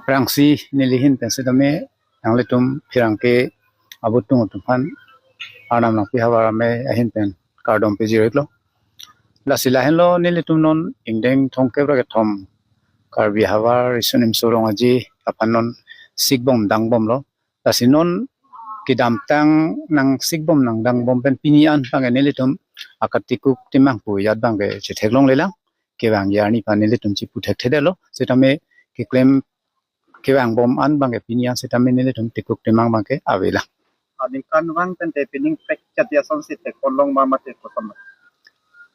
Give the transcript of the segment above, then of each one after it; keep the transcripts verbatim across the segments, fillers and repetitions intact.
Aphrangsi neli ahin pen sitame nanglitum pherangke abutung atum aphan Arnam Langpi Havar Amei ahin pen kardom pajir-iklo. Lasi lahenlo, nelitum non ingdeng thomkep ra kethom Karbi Havar Riso Nimso Rong Aje aphan non sikbom dangbomlo. Lasi non kedamtang nangsikbom nangdangbom pen pini an abangke nelitum akatikuk timang pu ajat abangke chetheklonglelang. Kevangji arni aphan nelitum chipu thekthedetlo. Sitame keklem kevangbom an abangke pini an sitame nelitum tikuk timang abangke avelang. Aningkanvang pen te pining prekchat asonsi thekponlong ma mate koson ma?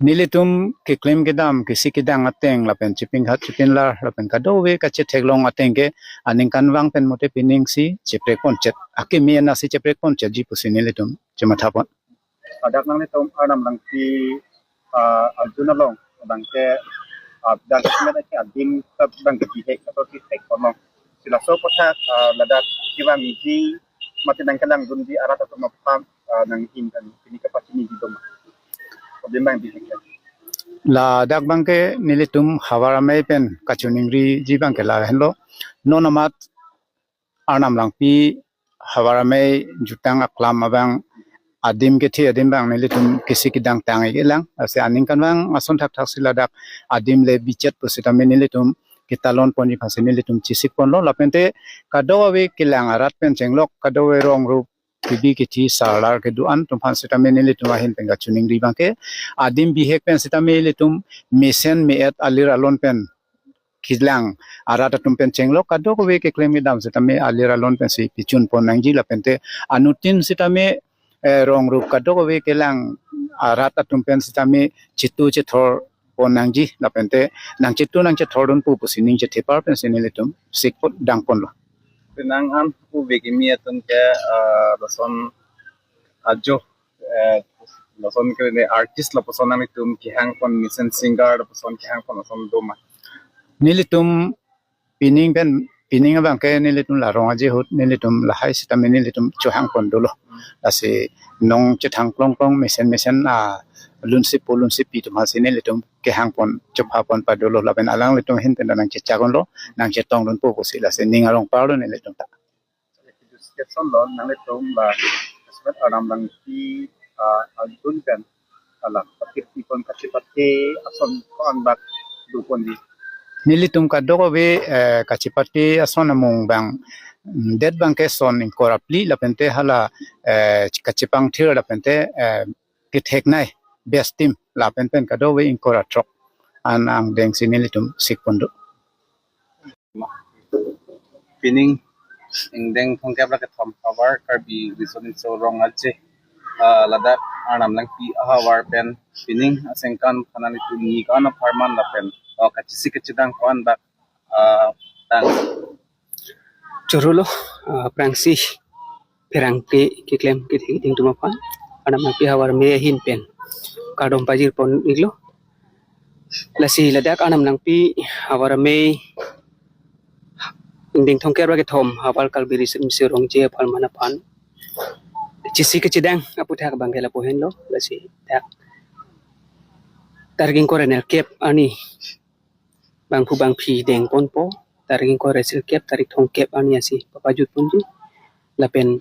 Nelitum keklem kedam kesi kedang ateng lapen chipinghat chipinlar lapen kadokave kachetheklong ateng ke aningkanvang pen mote piningsi cheprekponchet, akimi anasi cheprekponchetji pusi nelitum chemathapon. Ladak nanglitum Arnam Langpi, ah, arjun along abangke, ah, dak semet ke adim ta abangke bihek atau si thekponlong. Si laso aputhak, ah, ladak kevangji mate nangkelangdunji arat atum aphan, ah, nanghin kan pini kapachiniji doma? Adim abang bihek ya. Ladak abangke nelitum Havar Amei pen kachiningriji abangke lahenlo. Non amat Arnam Langpi Havar Amei jutang aklam abang adim kethe adim abang nelitum kesi kedang tang-iklang. Lasi aningkanvang ason thakthaksi ladak adim le bichet pusitame nelitum ketalonponji aphansi nelitum chesikponlo. Lapen te kadokave kelang arat pen chenglok, kadokave rong rup kebi kethe sarlar kedo-an atum aphan sitame nelitum ahin pen kachiningri abangke adim bihek pen sitame ilitum mesen me-et alir alon pen kelang arat atum pen chenglok, kadokave keklem kedam sitame alir alon pensi pichunpon nangji lapen te anuttin sitame, eh, rong rup kadokave kelang arat atum pen sitame chitu chithorpon nangji lapen te nangchitu nangchithordunpo pusi ning chethepar pensi nelitum sikpot dangponlo. Penang an ove kimi atum ke, ah, lason ajo, eh, lason ke ne artist lapuson nanglitum kehangpon, mesen singer lapuson kehangpon lason doma? Nelitum pining pen, pining abangke nelitum la Rong Aje ahut nelitum lahai sitame nelitum chohangpon dolo. Lasi nong chethang klongklong mesen mesen, ah, lunsi po lunsi pi atum aphansi nelitum kehangpon chophapon padolo lapen alanglitum ahin pen nangchechak unlo, nangchetongdunpo pusi lasi ning arong parlo nelitum ta. Education lo nanglitum la semet Arnam Langpi, ah, arjun pen alang kapirpipon kachepate ason ko-an bak doponji? Nelitum kadokave, eh, kachepate ason amung abang, mm, det abangke son ingkoi ra phli lapen te hala, eh, kachepangthir lapen te, eh, ketheknei best team lapen pen kadokave ingkoi ra throk an angdengsi nelitum sikpon do. Pining ingdeng thomkep ra kethom Havar Karbi Riso Nimso Rong Aje, ah, ladak Arnam Langpi ahavar pen pining aningkanvang nanglitum nik an apharman lapen, ah, kachesik kachedang ko-an bak, ah, tang. Chorolo, ah, aphrangsi pherangke keklem kethe keding atum aphan Arnam Langpi Havar Amei ahin pen kardom pajirpon-iklo. Lasi ladak Arnam Langpi Havar Amei ingdeng thomkep ra kethom Havar Karbi Riso Nimso Rong Aje apharman aphan chesik kachedang aputhak abangke lapu henlo. Lasi dak tarik ingkoi ra nerkep arni bangphu bangphi dengponpo, tarik ingkoi ra sirkep, tarik thomkep arni ansi papajutponji. Lapen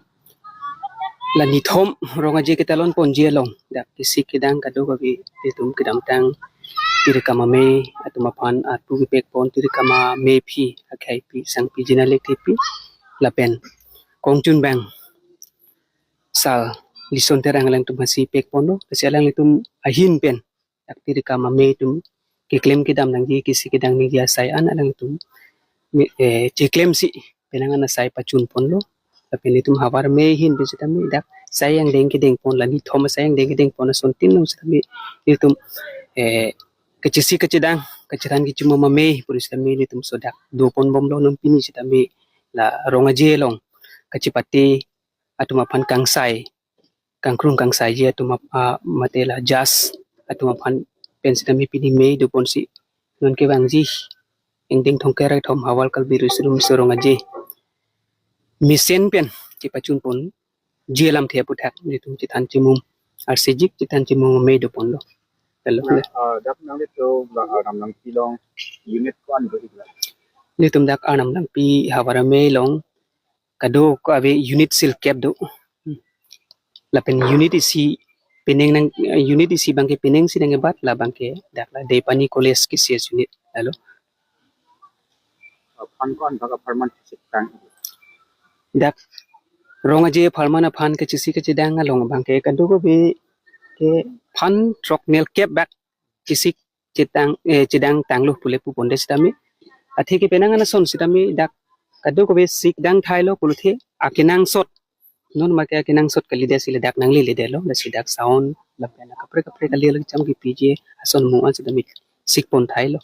la nithom Rong Aje ketalonponji along dak kesik kedang kadokave ilitum kedamtang tirikam amei atum aphan arpu kepekpon, tirikam amei aphi, akhei aphi, sangpi, jinale thepi lapen kongchun abang Sar Lison Terang alangtum aphansi pekponlo. Lasi alanglitum ahin pen dak tirikam amei atum keklem kedam nangji, kesik kedang nangji asai an alanglitum me-, eh, cheklemsi penang an asai pachunponlo. Lapen ilitum Havar Amei ahin pen sitame dak asai angdeng kedengpon, la nithom asai angdeng kedengpon asontin along sitame ilitum, eh, kachesik kachedang, kachethan kechimum amei puri sitame ilitum so dak doponbomlo. Non pini sitame la Rong Aje along kachepate atum aphan kangsai, kangkrung kangsaiji atum ap-, ah, mate la judge atum aphan pen sitame pini mei doponsi non kevangji ingdeng thomkep ra kethom Havar Karbi Riso Nimso Rong Aje mesen pen chepachunponji alamthe aputhak ilitum chethan chimum arsijik, chethan chimum amei doponlo. Hello. Na, ah, dak nanglitum la, ah, Arnam Langpi along unit ko-an do-iklang? Netum dak Arnam Langpi havar amei along kadokave unit silkep do. Lapen unit isi penang nang, unit isi abangke penang si nangkebat, la abangke dak la Deipani College K C S unit lalo. Aphan ko-an bak apharman chesik tang? Dak Rong Aje apharman aphan kachesik kachedang along abangke kadokave ke aphan throk nelkep bak chesik chedang, eh, chedang tanglo pule puponde sitame. Athe ke penang anason sitame dak kadokave sik dang thailo pulote akenangsot. Non make akenangsot kalidet si le dak nangleledetlo, lasi dak sound lapen kaprek kaprek kali lagi cham kipiji ason mo-an sitame sikpon thailo.